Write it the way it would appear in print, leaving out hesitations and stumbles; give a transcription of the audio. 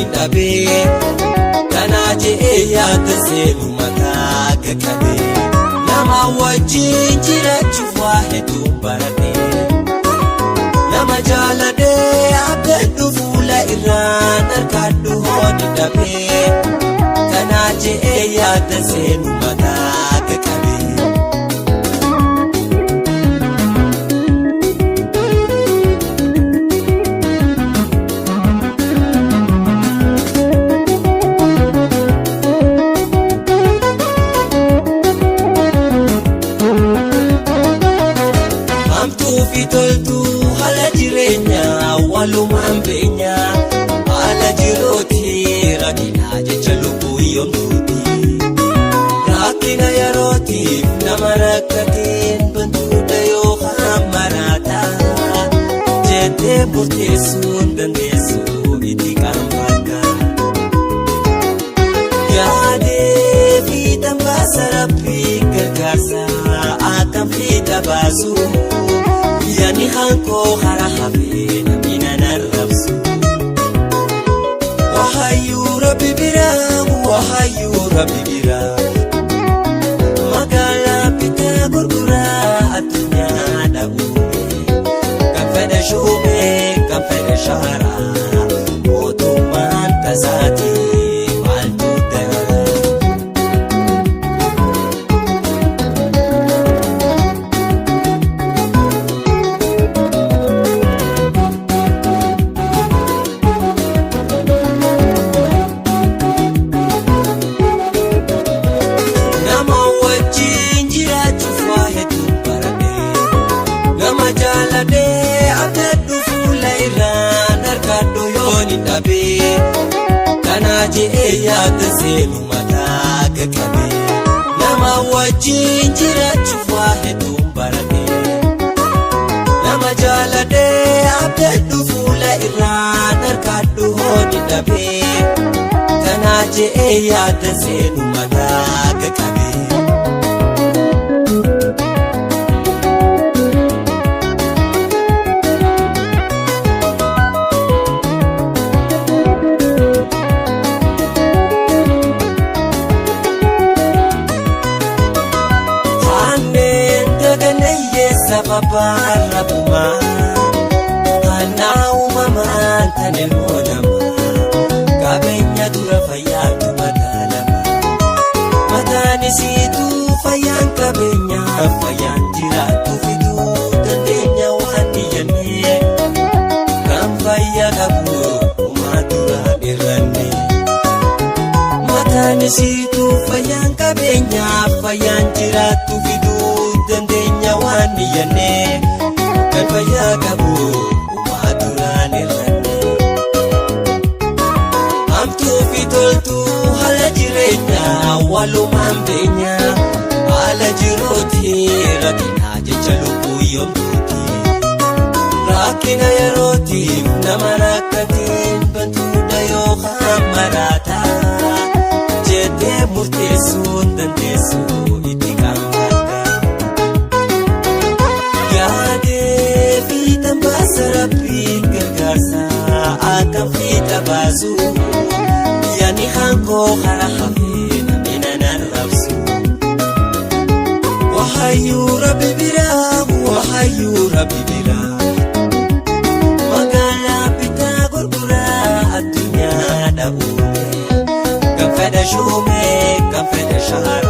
ni dhabee. Kanaa je'ee yaada seenu mataa qaqqabee. Nama wajjin jiraachuuf waa hedduu baradhee. Nama jaaladhee abdadhu fuula irraan argadhu hooni dhabee. Kanaa je'ee yaada seenu mataa qaqqabee. Hamtuu fi toltuu haala jireenyaa walumaan beenyaa haala jiruuti rakkina jecha lubbuu yoomtuuti. Rakkina yerootiif nama rakkateen bantuudha yookaan maraata jettee murteessuun dandeessu itti qaanfatta. Yaadee fi tambaasa rabbii gargaarsa akkam fiixa baasu yaadni hankoo hara hafee namni nan arrabsu. Wahayyuu rabbi biraa wahayyuu rabbi biraa magaalaa bitaa gurguraa addunyaa dha'uume kan fedhe shuumee kan fedhe shaaraa mootummaan tasaati maaltu dara. Nama wajjin jiraachuuf waa hedduu baradhee. Nama jaaladhee abdadhu fuula irraan argadhu yoo ni dhabee. Kanaa je'ee yaada seenu mataa qaqqabee. Nama wajjin jiraachuuf waa hedduu baradhee. Nama jaaladhee abdadhu fuula irraan argadhu yoo ni dhabee. Kanaa je'ee yaada seenu mataa qaqqabee. Anneen dagaleeyyee sababa rabumaa Anaa uumamaan tan ilmoo namaa qabeenya dura fayyaatu madaalama mataan isiituu fayyaan qabeenya fayyaan jiraattu fiduu dandeenya waan niyyannee kan fayyaa qabu uumaa duraan irranne. Mataan isiituu fayyaan qabeenya fayyaan jiraattu fiduu dandeenya waan niyyannee kan fayyaa qabu uumaa duraan irranne. Hamtuu fi toltuu haala jireenyaa walumaan beenyaa haala jiruuti rakkina jecha lubbuu yoomtuuti. Rakkina yerootiif nama rakkateen bantuudha yookaan maraata jettee murteessuun dandeessu itti qaanfatta. Yaadee fi tambaasa rabbii gargaarsa akkam fiixa baasu yaadni hankoo hara hafee namni nan arrabsu. Wahayyuu rabbi biraa wahayyuu rabbi biraa magaalaa bitaa gurguraa addunyaa dha'uume kan fedhe shuumee kan fedhe shaaraa.